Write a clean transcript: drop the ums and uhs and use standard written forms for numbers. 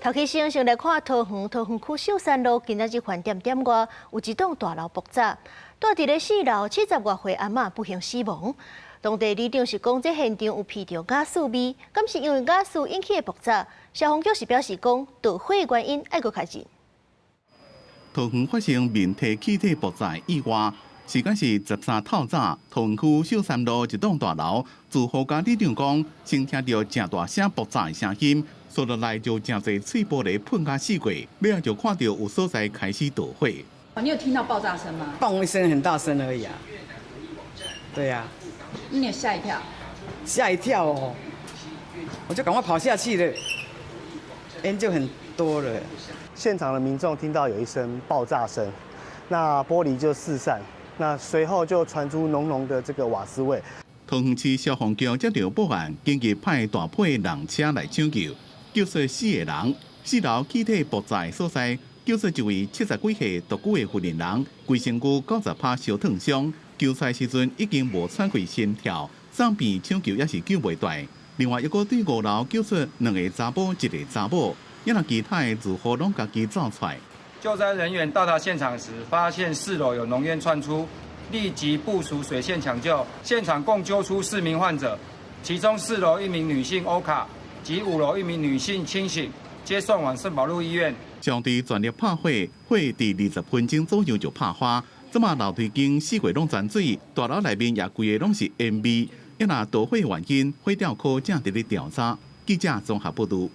頭起先先來看桃園桃園區秀山路今仔日飯店店外有一棟大樓爆炸，蹛佇咧四樓七十外歲阿嬤不幸死亡。當地里長是講，這現場有鼻著瓦斯味，敢是因為瓦斯引起的爆炸？消防局是表示講，導火的原因愛閣確認。桃園發生面體氣體爆炸意外，時間是13透早，桃園區秀山路一棟大樓，住戶佮里長講，先聽著誠大聲爆炸的聲音，紲落來就誠濟碎玻璃噴甲四界，尾仔就看著有所在開始著火。你有聽到爆炸聲嗎？嘣一聲，很大聲而已啊。對呀。你有嚇一跳？嚇一跳哦！我就趕快跑下去了，煙就很多了。現場的民眾聽到有一聲爆炸聲，那玻璃就四散，那隨後就傳出濃濃的這個瓦斯味。桃園市消防局接著報案，緊急派大批人車來搶救，救出四個人。四樓氣體爆炸的所在，救出一位七十幾歲獨居的婦人，規身軀90%燒燙傷，救出來時陣已經無喘氣心跳，送院搶救也是救袂斷。另外，猶閣對五樓救出兩个查某，一个查某，猶若其他的住戶攏家己走出來。救災人員到達現場時，發現四樓有濃煙竄出，立即部署水線搶救。現場共救出四名患者，其中四樓一名女性歐卡及五樓一名女性清醒，皆送往聖保祿醫院。消防隊全力拍火，火佇20分鐘左右就拍花。這馬樓梯間四界攏全水，大樓內面也規个攏是煙味。猶若導火原因，火調科正佇咧調查。記者綜合報導。